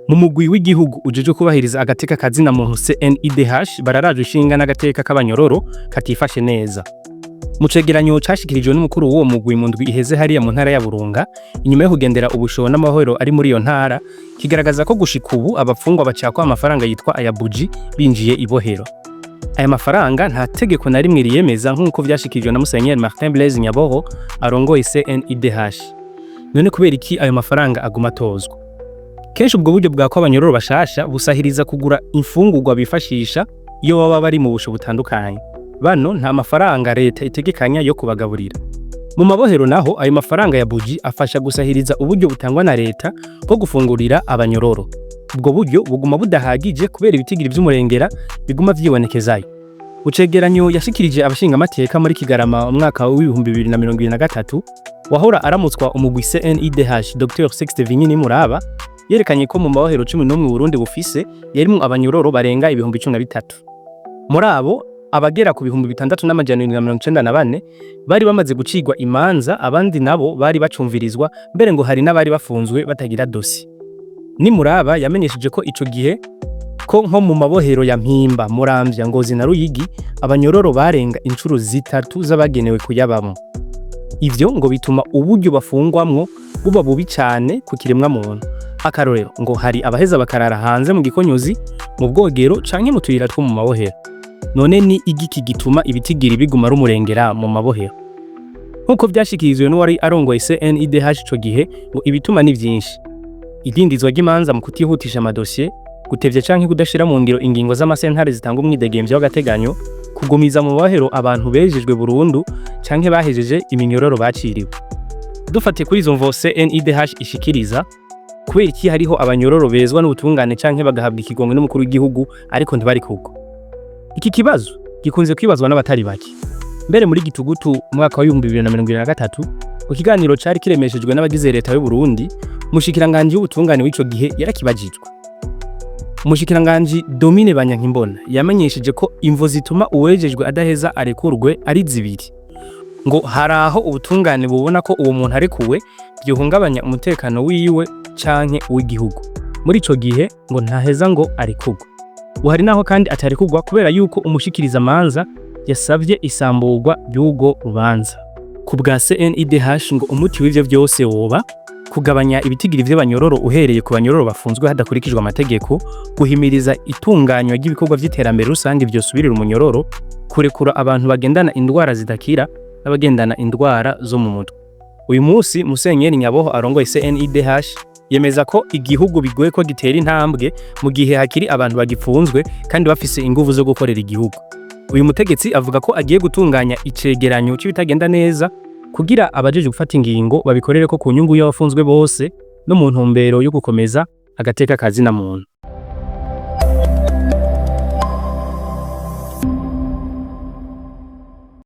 Mu mugwi w'igihugu ujejwe kubahiriza agateka kazina muntu CNIDH bararajwe ishinga n'agateka k'abanyororo katifashe neza. Mu cegeranyo cashikirijwe n'umukuru w'uwo mugwi mu ndwi iheze hariya mu ntara ya Burunga, inyuma yo kugendera ubushobo n'amahoro ari muri iyo ntara, kigaragaza ko gushika ubu abapfungwa bacakwa amafaranga yitwa aya buji binjiye ibohero. Aya mafaranga nta tegeko na rimwe riyemeza, nk'uko vyashikirijwe na Musenyeri Martin Blaise Nyaboho arongoye CNIDH. None kubera iki ayo mafaranga aguma atozwa? Kenshi ubwo buryo bwakwa abanyororo bashasha busahiriza kugura imfungurwa bifashisha iyo baba bari mu busho butandukanye. Bano nta mafaranga leta itegekanya yo kubagaburira. Mu mabohero naho, ayo mafaranga ya buji afasha gusahiriza uburyo butangwa na leta bwo gufungurira abanyororo. Ubwo buryo buguma budahagije kubera ibitigiri vy'umurengera biguma vyibonekezayo. Mu cegeranyo yashikirije abashingamateka muri Kigarama umwaka w'2023, wahora aramutswa umugwi CNIDH Dr Sixte Vinyi Nimuraba yerekanye ko mu mabohero 11 Burundi bufise yarimwo abanyororo barenga 13,000. Muri abo, abagera ku 6794 bari bamaze gucirwa imanza, abandi nabo bari bacumvirizwa, mbere ngo hari n'abari bafunzwe batagira dosi. Nimuraba yamenyesheje ko ico gihe ko nko mu mabohero ya Mpimba, Muramvya, Ngozi na Ruyigi abanyororo barenga incuro zitatu z'abagenewe kuyabamwo. Ivyo ngo bituma uburyo bafungwamwo buba bubi cane ku kiremwa muntu. Akarorero, ngo hari abaheza bakarara hanze mu gikonyuzi, mu bwogero canke mu tuyira two mu mabohero. None ni igiki gituma ibitigiri biguma rumurengera mu mabohero? Nk'uko vyashikirijwe n'uwari arongoye CNIDH ico gihe, ngo ibituma ni vyinshi: idindizwa ry'imanza mu kutihutisha amadosiye, gutevya canke kudashira mu ngiro ingingo z'amasentare zitanga umwidegemvyo w'agateganyo, kugumiza mu mabohero abantu bejejwe burundu canke bahejeje iminyororo baciriwe. Dufatiye kuri izo mvo CNIDH ishikiriza, kubera iki hariho abanyororo bezwa n'ubutungane canke bagahabwa ikigongwe n'umukuru w'igihugu ariko ntibarikugwa? Iki kibazo gikunze kwibazwa n'abatari bake. Mbere muri Gitugutu umwaka wa 2023, mu kiganiro cari kiremeshejwe n'abagize leta y'u Burundi, umushikiranganji w'ubutungane w'ico gihe yarakibajijwe. Umushikiranganji Domine Banyankimbona yamenyesheje ko imvo zituma uwejejwe adaheza arekurwe ari zibiri. Ngo hari aho ubutungane bubona ko uwo muntu arekuwe vyohungabanya umutekano wiwe canke uw'igihugu. Muri ico gihe ngo ntaheza ngo arekurwe. Ngo hari naho kandi atarekurwa kubera yuko umushikirizamanza yasavye isamburwa ry'urwo rubanza. Ku bwa CNIDH, ngo umuti w'ivyo vyose woba kugabanya ibitigiri vy'abanyororo uhereye ku banyororo bafunzwe hadakurikijwe amategeko, guhimiriza itunganywa ry'ibikorwa vy'iterambere rusange vyosubirira umunyororo, kurekura abantu bagendana indwara zidakira n'abagendana indwara zo mu mutwe. Uyu musi Musenyeri Nyaboho arongoye CNIDH yemeza ko igihugu bigoye ko gitera intambwe mu gihe hakiri abantu bagipfunzwe kandi bafise inguvu zo gukorera igihugu. Uyu mutegetsi avuga ko agiye gutunganya icegeranyo c'ibitagenda neza kugira abajejwe gufata ingingo babikorere ko ku nyungu y'abafunzwe bose no mu ntumbero yo gukomeza agateka kazina muntu.